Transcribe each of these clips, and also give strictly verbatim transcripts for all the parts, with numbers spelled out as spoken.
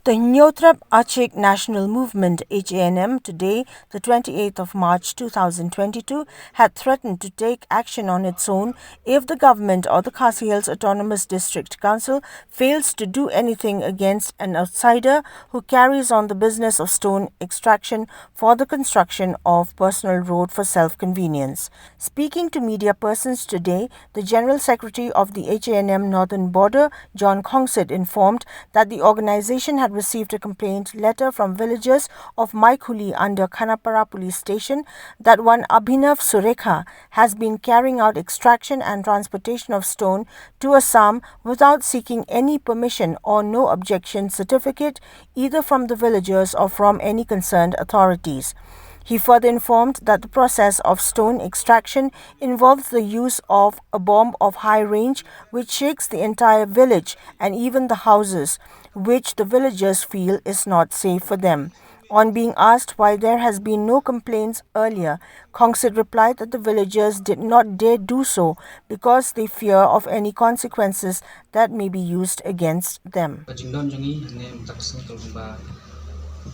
The Hynñiewtrep Achik National Movement, H A N M, today, the twenty-eighth of March two thousand twenty-two, had threatened to take action on its own if the government or the Khasi Hills Autonomous District Council fails to do anything against an outsider who carries on the business of stone extraction for the construction of personal road for self-convenience. Speaking to media persons today, the General Secretary of the H A N M Northern Border, John Khongsit, informed that the organization had received a complaint letter from villagers of Maikhuli under Khanapara Police Station that one Abhinav Surekha has been carrying out extraction and transportation of stone to Assam without seeking any permission or no objection certificate either from the villagers or from any concerned authorities. He further informed that the process of stone extraction involves the use of a bomb of high range, which shakes the entire village and even the houses, which the villagers feel is not safe for them. On being asked why there has been no complaints earlier, Khongsit replied that the villagers did not dare do so because they fear of any consequences that may be used against them. Ka jingdon jong ngi hangne mynta ka sngi ka long ba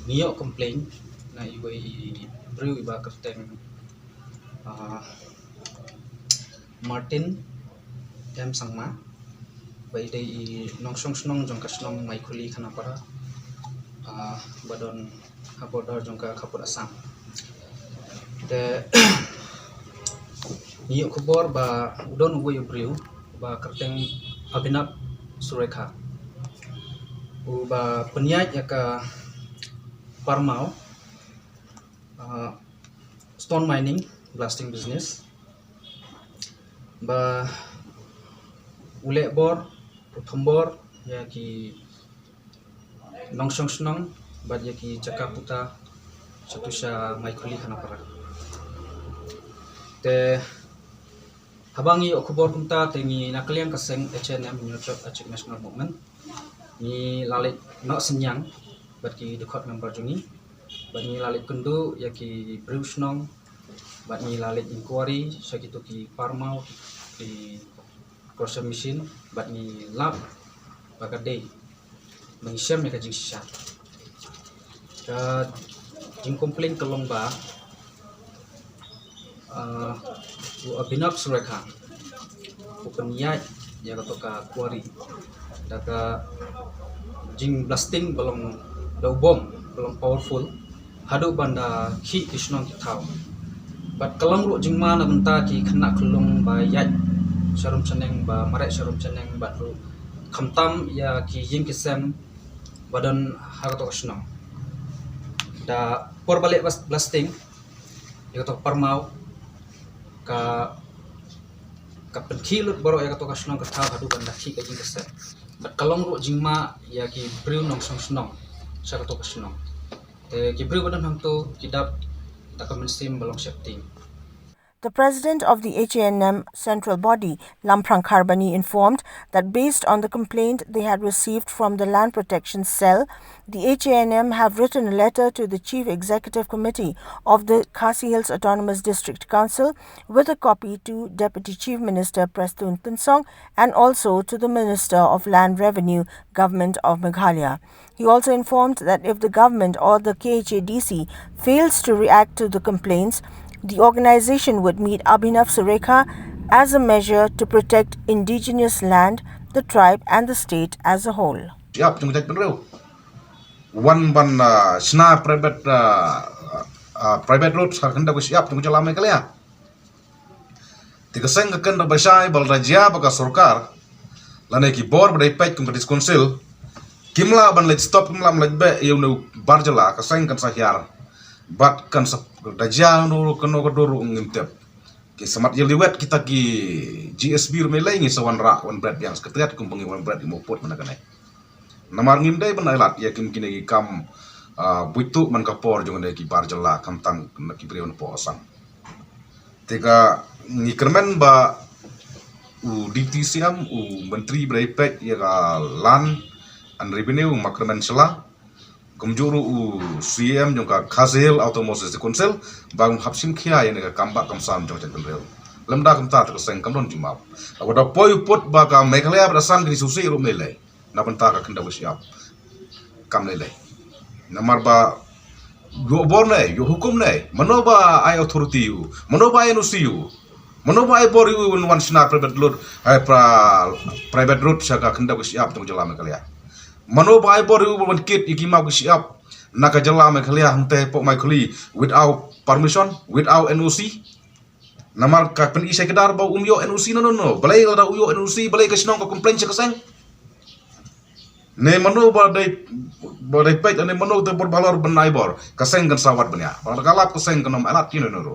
ngi ïoh complain na iwei i briew iba kyrteng, ah, Martin M Sangma, ba i dei i nongshong shnong jong ka shnong Maikhuli Khanapara, ah, ba don ha border jong ka khappud Assam. Te ngi ïoh khubor ba u don uwei u briew ba kyrteng Abhinav Surekha, uba pynïaid ïa ka parmaw, ah, stone mining, blasting business, ba u leh bor, u thombor ïa ki nongshong shnong bad ïa ki jaka puta shatu sha Maikhuli Khanapara. Te haba ngi ïoh khubor kumta te ngi na ka liang ka seng H A N M, Hynñiewtrep Achik National Movement, ngi la leit noh synñiang bad ki dkhot member jong ngi, bad ngi la leit kynduh ïa ki briew shnong, bad ngi la leit inquiry sha kito ki parmaw, ki crusher machine, bad ngi lap ba ka dei ba ngi shem ïa ka jingshisha. Ka jingcomplain ka long ba, ah, u Abhinav Surekha u pynïaid ïa kato ka quarry da ka jingblasting ba long, da u bom ba long powerful, haduh ban da khih ki shnong ki thaw. Bad ka long ruh jingma na bynta ki khynnah khyllung ba ïaid sharum shaneng, ba mareh sharum shaneng, bad ruh khamtam ïa ki ïing ki sem ba don ha kato ka shnong. Da por ba leh blas-, blasting ïa kato ka parmaw, ka, ka pynkhih lut baroh ïa kato ka shnong ka thaw haduh ban da khih ka ïing ka sem. Bad ka long ruh jingma ïa ki briew nongshong shnong sha kato ka shnong. Te ki briew ba don hangto ki dap da ka mynsiem ba long sheptieng. The president of the H A N M central body, Lamphrang Kharbani, informed that based on the complaint they had received from the Land Protection Cell, the H A N M have written a letter to the Chief Executive Committee of the Khasi Hills Autonomous District Council with a copy to Deputy Chief Minister Prestone Tynsong and also to the Minister of Land Revenue, Government of Meghalaya. He also informed that if the government or the K H A D C fails to react to the complaints, the organization would meet Abhinav Surekha as a measure to protect indigenous land, the tribe and the state as a whole. Ïap jong ka jaitbynriew. Wan ban, ah, shna private, ah, ah, private road ha ka khyndew ka shyiap jong ka jylla Meghalaya. Te ka seng ka kynduh ba shai ba lada jia ba ka sorkar lane ki bor ba dei peit kum ka District Council kim lah ban leit stop, kim lah ban leit beh ïa une u bar jylla, ka seng kan sa hiar. Bad kan sa, da jia kano kano ka dur ruh ngim tip. Ki sa mat ïa liwet kita ki G S B ruh me lei ngi sa wanrah wan bret biang Secretariat kum ba ngi wan bret ïa u mawpud mynta kane. Namar ngim dei ban ailad ïa kim kine ki kam, ah, buit tuh man ka por jong kine ki bar jylla khamtam na ki briew na poh Assam. Te ka ngi kyrmen ba u Deputy C M, u Myntri ba dei peit ïa ka Land and Revenue, u Makyrmen Shylla, kumjuh ruh u C E M jong ka Khasi Hills Autonomous District Council, ba kum hap shim khia ïa kane ka kam ba kam sam jong ka jaitbynriew. Lymda kumta te ka seng kam don jingmap. Haba da poi u pud ba ka Meghalaya bad Assam kine shu sih ruh me lei. Na bynta ka khyndew ka shyiap. kam lei lei. Namar ba ïoh bor ne, ïoh hukum ne, mano ba ai authority ïa u, mano ba ai N O C ïa u, mano ba ai bor ïa u wan shna private road, ai pra, private road sha ka khyndew ka shyiap jong ka jylla Meghalaya. Mano ba ai bor ïa u ban kit ïa ki maw ki shyiap na ka jylla Meghalaya hangtei hapoh Maikhuli without permission, without N O C. Namar ka pyni shai kdar ba um ïoh N O C, no, no, no. Balei lada u ïoh N O C, balei ka shnong ka complain sha ka seng? Ne mano ba dei, ba dei peit, ne mano te bor balor ban ai bor. Ka seng kan sa wad ban ïa. Ba ka lap ka seng kan ym alat ki, no, no, no.